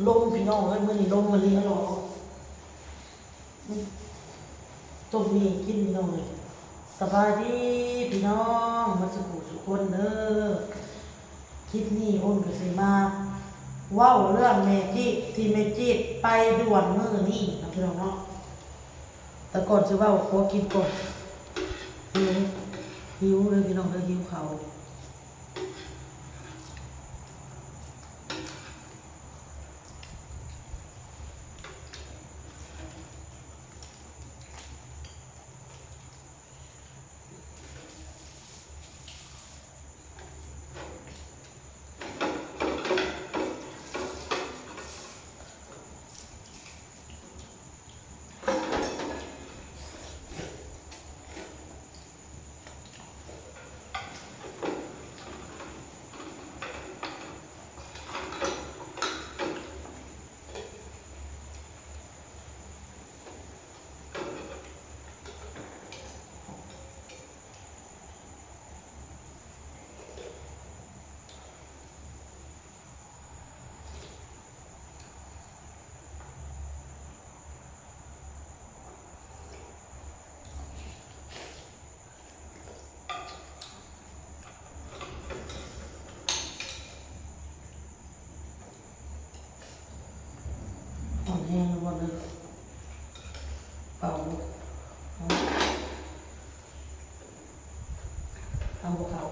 ລົມພີ່ນ້ອງເອີຍ ມື້ນີ້ລົມມາລີຫັ້ນເນາະ ຕົ້ມໝີ່ກິນພີ່ນ້ອງເອີຍ. ສະບາຍດີພີ່ນ້ອງໝົດສູ່ຜູ້ສູ່ຄົນເດີ. ຄລິບນີ້ອົນກໍຊິມາເວົ້າເລື່ອງແມ່ຈີດ ທີ່ແມ່ຈີດໄປດ່ວນມື້ນີ້ເນາະພີ່ນ້ອງເນາະ. ແຕ່ກ່ອນຊິເວົ້າ ຂໍກິນກ່ອນ. ຫິວ ຫິວເດີພີ່ນ້ອງເດີ ຫິວເຂົ້າ. ອ່ອນແຮງແລ້ວບໍ່ເດີ ເປົ່າ ເອົາ ເອົາບໍ່ເຂົ້າ.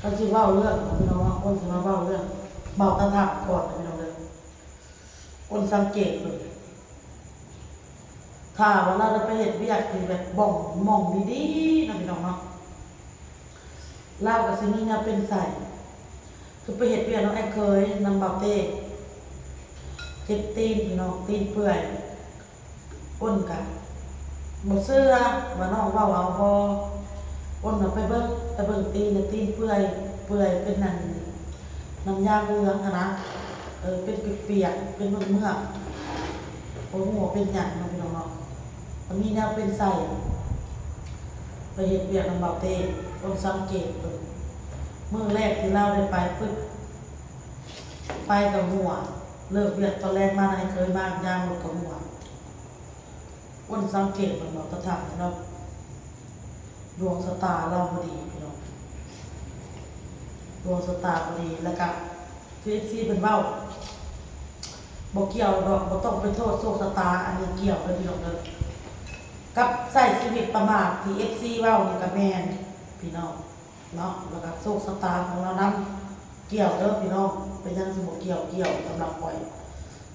ຄັນຊິເວົ້າເລື່ອງ ພີ່ນ້ອງເນາະ ຄົນຊິມາເວົ້າເລື່ອງ ເວົ້າຕາຖາກກ່ອນ ພີ່ນ້ອງເດີ. ຄົນສັງເກດເບິ່ງ ຖ້າວ່າລາວໄດ້ໄປເຮັດວຽກທີ່ແບບບ່ອນໝ່ອງດີໆເນາະ ພີ່ນ້ອງເນາະ ລາວກໍຊິມີແນວເປັນໄຊ. ຄືໄປເຮັດວຽກນຳອ້າຍເຂີຍ ນຳບ່າວເຕ້ ເຈັບຕີນ ພີ່ນ້ອງ ຕີນເປື່ອຍ. ອ້ນກະບໍ່ເຊື່ອວ່ານ້ອງເວົ້າເອົາບໍ່. ອ້ນວ່າໄປເບິ່ງ ໄປເບິ່ງຕີນ ຕີນເປື່ອຍ ເປື່ອຍເປັນອັນ ນ້ຳຢາງເຫຼືອງຫັ້ນນະ ເອີ ເປັນປຽກໆ ເປັນເມືອກໆ ບໍ່ຮູ້ວ່າເປັນຫຍັງເນາະ ພີ່ນ້ອງເນາະ. ມັນມີແນວເປັນໄຊ ໄປເຮັດວຽກນຳບ່າວເຕ້ ຄົນສັງເກດເບິ່ງ ມື້ແລກທີ່ລາວໄດ້ໄປປຶບ ໄປກະຫົວ ເລີກວຽກຕອນແລງມາ ອ້າຍເຂີຍມາ ຍ່າງລົດກະຫົວ. ຄົນສັງເກດເບິ່ງ ເວົ້າຕາຖາມເນາະ ດວງຊະຕາລາວບໍ່ດີ ພີ່ນ້ອງ ດວງຊະຕາບໍ່ດີ. ແລ້ວກະຄືເອັຟຊີເພິ່ນເວົ້າ ບໍ່ກ່ຽວດອກ ບໍ່ຕ້ອງໄປໂທດໂຊກຊະຕາ ອັນນີ້ກ່ຽວເດີ ພີ່ນ້ອງເດີ ກັບໃຊ້ຊີວິດປະໝາດທີ່ເອັຟຊີເວົ້ານີ້ກະແມ່ນ ພີ່ນ້ອງເນາະ. ແລ້ວກະໂຊກຊະຕາຂອງລາວນຳ ກ່ຽວເດີ ພີ່ນ້ອງ ເປັນຫຍັງຊິບໍ່ກ່ຽວ? ກ່ຽວສຳລັບຂ້ອຍ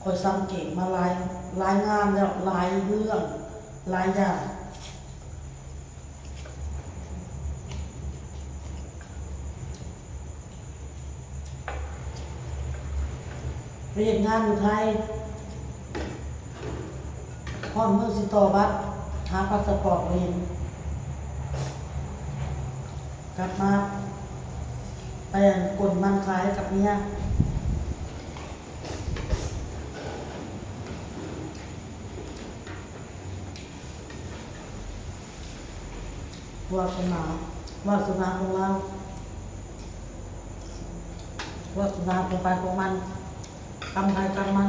ຂ້ອຍສັງເກດມາຫຼາຍ ຫຼາຍງານແລ້ວ ຫຼາຍເລື່ອງ ຫຼາຍຢ່າງ. ໄປເຮັດງານຢູ່ໄທ ຮອດມື້ຊິຕໍ່ບັດ ຫາພາສະປອດບໍ່ເຫັນ ກັບມາໄປອັນກົນມັນຂາຍກັບເມຍ. ວາສະໜາ ວາສະໜາຂອງລາວ ວາສະໜາຂອງໃຜຂອງມັນ ກຳໃຜກຳມັນ.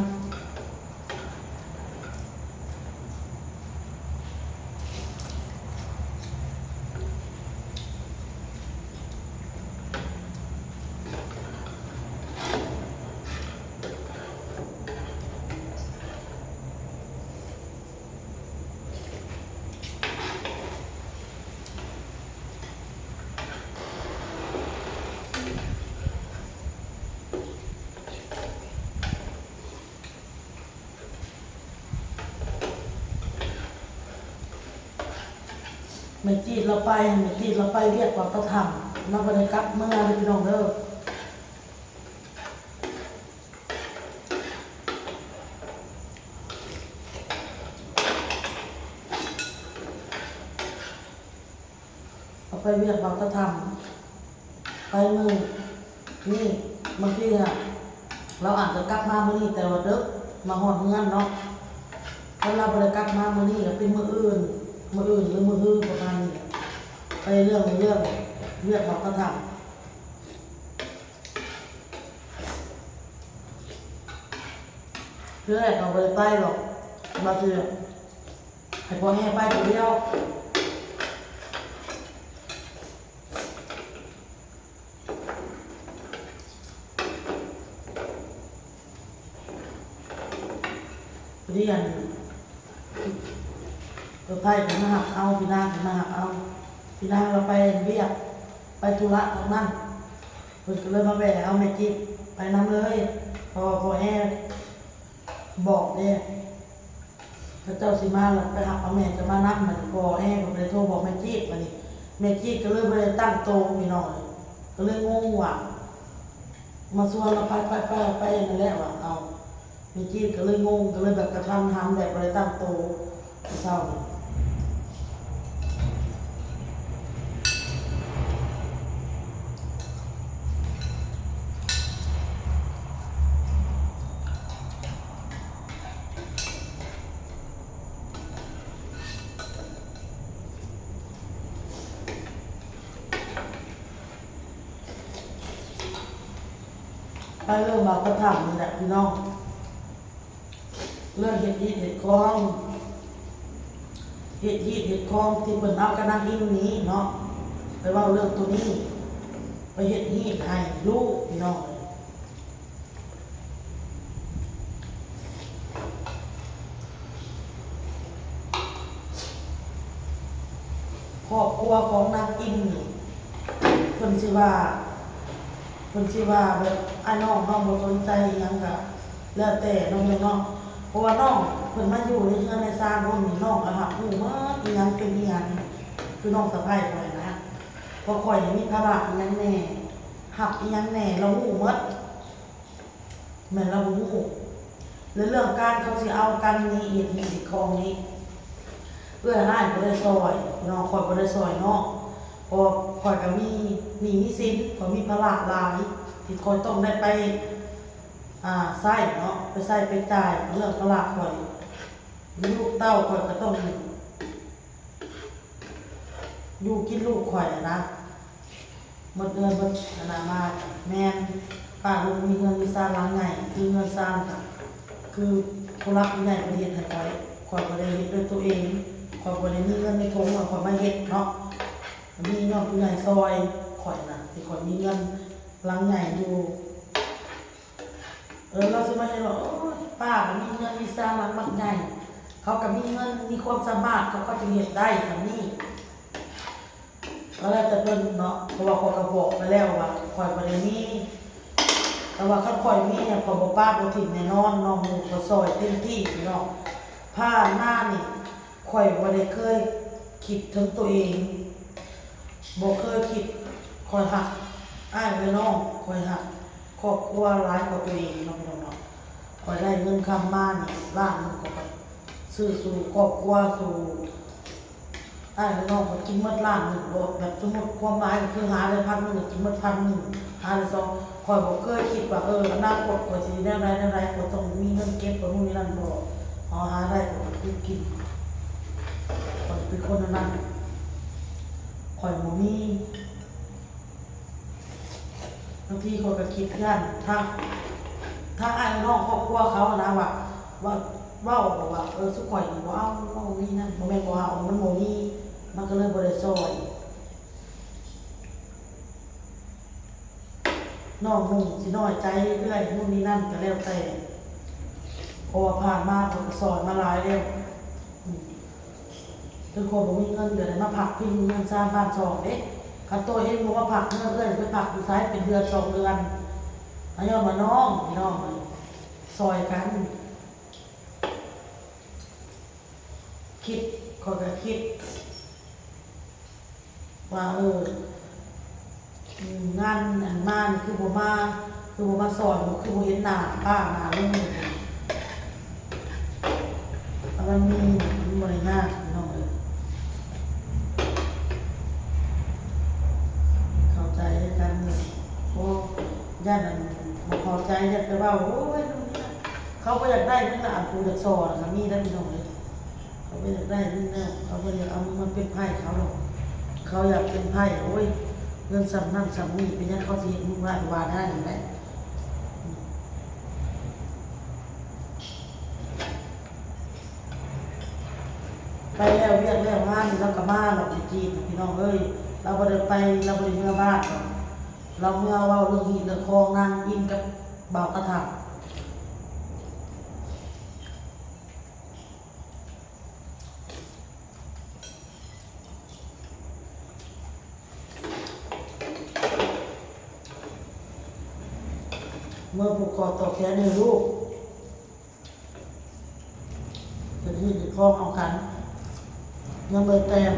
ແມ່ຈີດລາວໄປ ແມ່ຈີດລາວໄປວຽກເວົ້າຕາຖາມ ລາວບໍ່ໄດ້ກັບເມືອເດີພີ່ນ້ອງເດີ. ເອົາໄປວຽກເວົ້າຕາຖາມ ໄປມື້ນີ້ ບາງທີນະ ລາວອາດຈະກັບມາມື້ນີ້ແຕ່ວ່າເດິກ ມາຮອດເຮືອນເນາະ. ຄັນລາວບໍ່ໄດ້ກັບມາມື້ນີ້ກະເປັນມື້ອື່ນ ມື້ອື່ນຫຼືມື້ຮືປະມານນີ້ແຫຼະ ໄປເລື່ອງ ເລື່ອງວຽກເວົ້າຕາຖາມ. ເທື່ອແລກເຮົາບໍ່ໄດ້ໄປດອກ ວ່າຊິໃຫ້ພໍ່ແຮ່ໄປຜູ້ດຽວ. ພໍດີອັນ ເອື້ອຍໄພເພິ່ນມາຮັບເອົາ ພີ່ນາງເພິ່ນມາຮັບເອົາ ພີ່ນາງລາວໄປວຽກ ໄປທຸລະທາງນັ້ນ ເພິ່ນກະເລີຍມາແວ່ເອົາແມ່ຈິດໄປນຳເລີຍ ເພາະວ່າພໍ່ແຮ່ບອກເດ້ ເຂົາເຈົ້າຊິມາລະໄປຮັບເອົາແມ່ເຈົ້າມານຳ. ບັດນີ້ພໍ່ແຮ່ບອກ ໄປໂທບອກແມ່ຈິດ ບັດນີ້ແມ່ຈິດກະເລີຍບໍ່ໄດ້ຕັ້ງໂຕ ພີ່ນ້ອງເອີຍ ກະເລີຍງົງວ່າ ມາຊວນລາວໄປ ໄປ ໄປ ໄປ ຫັ້ນແຫຼະວ່າ ເອົາ ແມ່ຈີດກະເລີຍງົງ ກະເລີຍແບບກະທັນຫັນ ແບບບໍ່ໄດ້ຕັ້ງໂຕ ເຊົ້ານີ້. ໄປເລີ່ມເວົ້າກະຖາມນີ້ແຫຼະພີ່ນ້ອງ ເລື່ອງເຮັດຮີດເຮັດຄອງ ເຮັດຮີດເຮັດຄອງທີ່ເພິ່ນເອົາກັບນາງອິ້ງນີ້ເນາະ ໄປເວົ້າເລື່ອງໂຕນີ້ ໄປເຮັດຮີດໃຫ້ລູກພີ່ນ້ອງ. ຄອບຄົວຂອງນາງອິ້ງນີ້ ເພິ່ນຊິວ່າ ເພິ່ນຊິວ່າແບບອ້າຍນ້ອງເຮົາບໍ່ສົນໃຈອີ່ຫຍັງກະ ແລ້ວແຕ່ນ້ອງເນາະ ເພາະວ່ານ້ອງເພິ່ນມາຢູ່ໃນເຮືອນໃນຊານຄົນນີ້ ນ້ອງກໍຮັບຮູ້ໝົດ ອີ່ຫຍັງເປັນອີ່ຫຍັງ ຄືນ້ອງສະໃພ້ຂ້ອຍນະ ເພາະຂ້ອຍນີ້ມີພາລະອີ່ຫຍັງແດ່ ຮັບອີ່ຫຍັງແດ່ ລາວຮູ້ໝົດ ແມ່ນລາວບໍ່ຮູ້ ແລະເລື່ອງການເຂົາຊິເອົາກັນນີ້ ເຮັດນີ້ເຮັດຂອງນີ້ ເອື້ອຍອ້າຍບໍ່ໄດ້ຊ່ອຍ ພີ່ນ້ອງ ຂ້ອຍບໍ່ໄດ້ຊ່ອຍນ້ອງ ເພາະວ່າຂ້ອຍກໍມີໜີ້ມີສິນ ຂ້ອຍມີພາລະຫຼາຍ ທີ່ຂ້ອຍຕ້ອງໄດ້ໄປ ອ່າ ໃຊ້ເນາະ ໄປໃຊ້ໄປຈ່າຍ ເລື່ອງພາລະຂ້ອຍ ມີລູກເຕົ້າ ຂ້ອຍກໍຕ້ອງຢູ່ກິນລູກຂ້ອຍຫັ້ນນະ ໝົດເຮືອນໝົດອັນນັ້ນມາ ແມ່ນປ້າລຸງມີເຮືອນມີຊານຫຼັງໃຫຍ່ ຄືເຮືອນຊານກໍຄືຜູ້ຫຼັກຜູ້ໃຫຍ່ເພິ່ນເຮັດໃຫ້ຂ້ອຍ ຂ້ອຍບໍ່ໄດ້ເຮັດດ້ວຍຕົວເອງ ຂ້ອຍບໍ່ໄດ້ມີເງິນໃນຖົງວ່າຂ້ອຍມາເຮັດເນາະ ມີຍ້ອນຜູ້ໃຫຍ່ຊ່ອຍຂ້ອຍນະ ທີ່ຂ້ອຍມີເຮືອນຫຼັງໃຫຍ່ຢູ່. ເອີ ລາວຊິມາເຫັນວ່າ ໂອ້ຍ ປ້າກໍມີເຮືອນມີຊານຫຼັງບັກໃຫຍ່ ເຂົາກໍມີເງິນມີຄວາມສາມາດ ເຂົາກໍຈຶ່ງເຮັດໄດ້ສ່ຳນີ້ ກໍແລ້ວແຕ່ເພິ່ນເນາະ ເພາະວ່າຂ້ອຍກໍບອກໄປແລ້ວວ່າຂ້ອຍບໍ່ໄດ້ມີ ແຕ່ວ່າຄັນຂ້ອຍມີ ຂ້ອຍບໍ່ປະບໍ່ຖິ້ມແນ່ນອນ ນ້ອງໜຸ່ງກໍຊ່ອຍເຕັມທີ່ພີ່ນ້ອງ ຜ່ານມານີ້ ຂ້ອຍບໍ່ໄດ້ເຄີຍຄິດເຖິງຕົວເອງ ບໍ່ເຄີຍຄິດ ຂ້ອຍຮັກອ້າຍເອື້ອຍນ້ອງ ຂ້ອຍຮັກຄອບຄົວຫຼາຍກວ່າຕົວເອງເນາະ ພີ່ນ້ອງເນາະ ຂ້ອຍໄດ້ເງິນຄຳມານີ້ລ້ານໜຶ່ງ ຂ້ອຍກໍຊື້ສູ່ຄອບຄົວ ສູ່ອ້າຍເອື້ອຍນ້ອງ ຂ້ອຍກິນໝົດລ້ານໜຶ່ງໂລດ ແບບສົມມຸດຄວາມໝາຍກໍຄືຫາໄດ້ພັນໜຶ່ງ ກໍກິນໝົດພັນໜຶ່ງ ຫາໄດ້ສອງ ຂ້ອຍບໍ່ເຄີຍຄິດວ່າ ເອີ ອະນາຄົດຂ້ອຍຊິແນວໃດແນວໃດ ຂ້ອຍຕ້ອງມີເງິນເກັບ ຂ້ອຍບໍ່ມີນັ້ນບໍ່ ເຮົາຫາໄດ້ຂ້ອຍກໍຄືກິນ ຂ້ອຍເປັນຄົນແນວນັ້ນ ຂ້ອຍບໍ່ມີ ບາງທີຂ້ອຍກໍຄິດຢ້ານທາງ ທາງອ້າຍນ້ອງຄອບຄົວເຂົານະວ່າ ວ່າ ເວົ້າວ່າ ເອີ ຊຸມຂ້ອຍນີ້ບໍ່ເອົາ ເວົ້ານີ້ນັ້ນ ບໍ່ແມ່ນບໍ່ເອົາ ມັນບໍ່ມີ ມັນກໍເລີຍບໍ່ໄດ້ຊ່ອຍ ນ້ອງໜຸ່ງຊິນ້ອຍໃຈເອື້ອຍ ໂນ່ນນີ້ນັ້ນກໍແລ້ວແຕ່ ເພາະວ່າຜ່ານມາເພິ່ນກໍຊ່ອຍມາຫຼາຍແລ້ວ ອືມ ເຖິງຄົນບໍ່ມີເງິນກໍໄດ້ມາພັກພິງເຮືອນຊານບ້ານຊ່ອງເດ້ ຄັນໂຕເອງບໍ່ມາພັກເຮືອນເອື້ອຍ ໄປພັກຢູ່ໃສເປັນເດືອນສອງເດືອນ ກໍຍ້ອນວ່ານ້ອງ ພີ່ນ້ອງເອີຍ ຊ່ອຍກັນ ຄິດ ຂ້ອຍກໍຄິດ ວ່າ ເອີ ອືມ ງານອັນມານີ້ຄືບໍ່ມາ ຄືບໍ່ມາຊ່ອຍ ຄືບໍ່ເຫັນໜ້າປ້າໜ້າລຸງ ຖ້າມັນມີມັນບໍ່ໄດ້ຍາກ ພີ່ນ້ອງເອີຍ ເຂົ້າໃຈກັນ ໂອ້ ຢ້ານອັນບໍ່ເຂົ້າໃຈ ຢ້ານໄປເວົ້າ ໂອ້ຍ ເຂົາບໍ່ຢາກໄດ້ເງິນນະ ອັນຜູ້ຢາກຊ່ອຍນະ ກໍມີໄດ໋ ພີ່ນ້ອງເອີຍ. ເຂົາບໍ່ຢາກໄດ້ເງິນແລ້ວ ເຂົາບໍ່ຢາກເອົາເງິນມາເປັນໄພ້ເຂົາດອກ ເຂົາຢາກເປັນໄພ້ ໂອ້ຍ ເງິນສ່ຳນັ້ນສ່ຳນີ້ ເປັນຫຍັງເຂົາຊິເຮັດລູກຫຼານວ່ານັ້ນແຫຼະ ໄປແລ້ວວຽກແລ້ວງານ ລາວກໍມາດອກ ຢູ່ຈີນນະ ພີ່ນ້ອງເອີຍ ລາວບໍ່ໄດ້ໄປ ລາວບໍ່ໄດ້ເມືອບ້ານດອກ ລາວເມືອເວົ້າເລື່ອງຮີດເລື່ອງຄອງ ນາງອິນກັບບ່າວຕາຖານ. ເມື່ອຜູກຄໍຕໍ່ແຂນໃຫ້ລູກ ເຮັດຮີດເຮັດຄອງເອົາກັນ ຍັງບໍ່ໄດ້ແຕ່ງ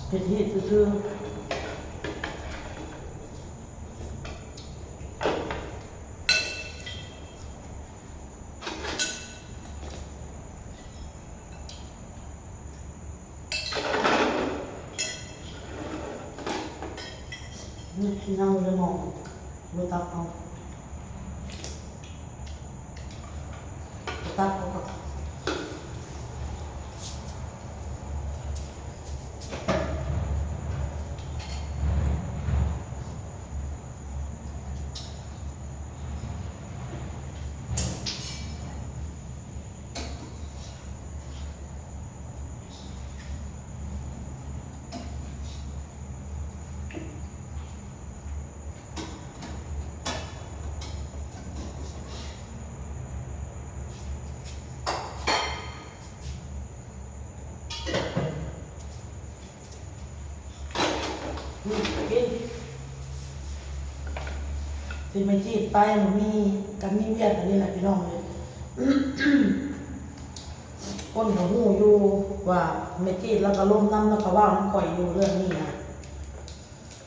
ເຮັດຮີດຊື່ໆ. ນີ້ ເອົາເລີຍໝໍ ບໍ່ຕັກເອົາ ຕັກເອົາກໍ ເ ທີ່ແມ່ຈີດໄປ ມັນມີ ກໍມີວຽກອັນນີ້ແຫຼະພີ່ນ້ອງເອີຍ. ຄົນກໍຮູ້ຢູ່ວ່າແມ່ຈີດລາວກໍລົມນຳ ລາວກໍເວົ້ານຳຂ້ອຍຢູ່ເລື່ອງນີ້ນະ.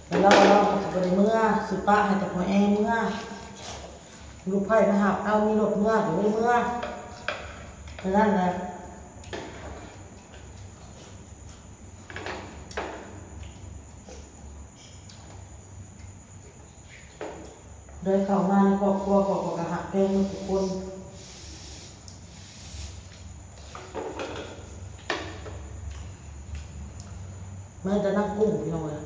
ແລ້ວລາວວ່າລາວກໍຊິບໍ່ໄດ້ເມືອ ຊິປະໃຫ້ແຕ່ພໍ່ແອເມືອ. ລູກໃພ້ມາຮັບເອົາ ມີລົດເມືອກໍບໍ່ໄດ້ເມືອ ເທົ່ານັ້ນແຫຼະ. ໄດ້ເຂົ້າມາໃນຄອບຄົວຂອງຂ້ອຍ ຂ້ອຍກໍຮັກແພງໝົດທຸກຄົນ ແມ້ແຕ່ນາງກຸ້ງ ພີ່ນ້ອງເອີຍ.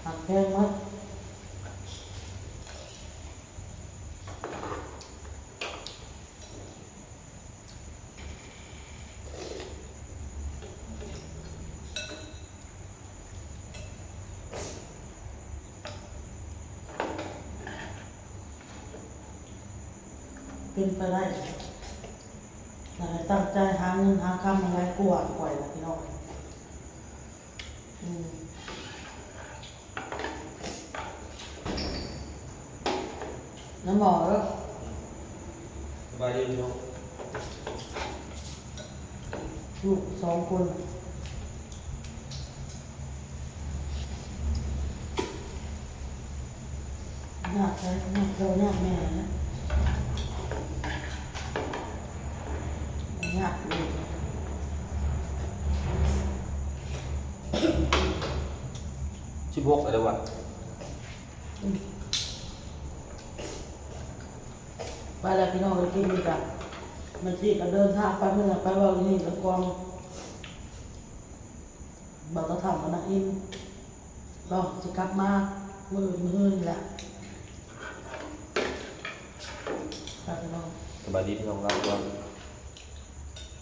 ຮັກແພງໝົດ. ເປັນໄປໄດ້ ຢາກໃຫ້ຕັ້ງໃຈຫາເງິນຫາຄຳໃຫ້ຫຼາຍກວ່າຂ້ອຍນະ ພີ່ນ້ອງ. ອືມ ນຳໝໍເດີ. ສະບາຍດີພີ່ນ້ອງ. ລູກສອງຄົນ ຍາກໃຜຍາກພໍ່ຍາກແມ່ນະ ຍາກຢູ່. ສິບຫົກແລ້ວວະ. ອືມ ໄປແລ້ວພີ່ນ້ອງເອີຍ ຄລິບນີ້ກະ ແມ່ຈີດກະເດີນທາງໄປ ມື້ນັ້ນໄປເວົ້າຢູ່ນີ້ກັບກອງ ບ່າວຕາເຖົ້າກັບນາງອິນ ລອງຊິກັບມາມື້ອື່ນມື້ຮືນນີ້ແຫຼະ ໄປພີ່ນ້ອງ. ສະບາຍດີພີ່ນ້ອງ ລາກ່ອນ.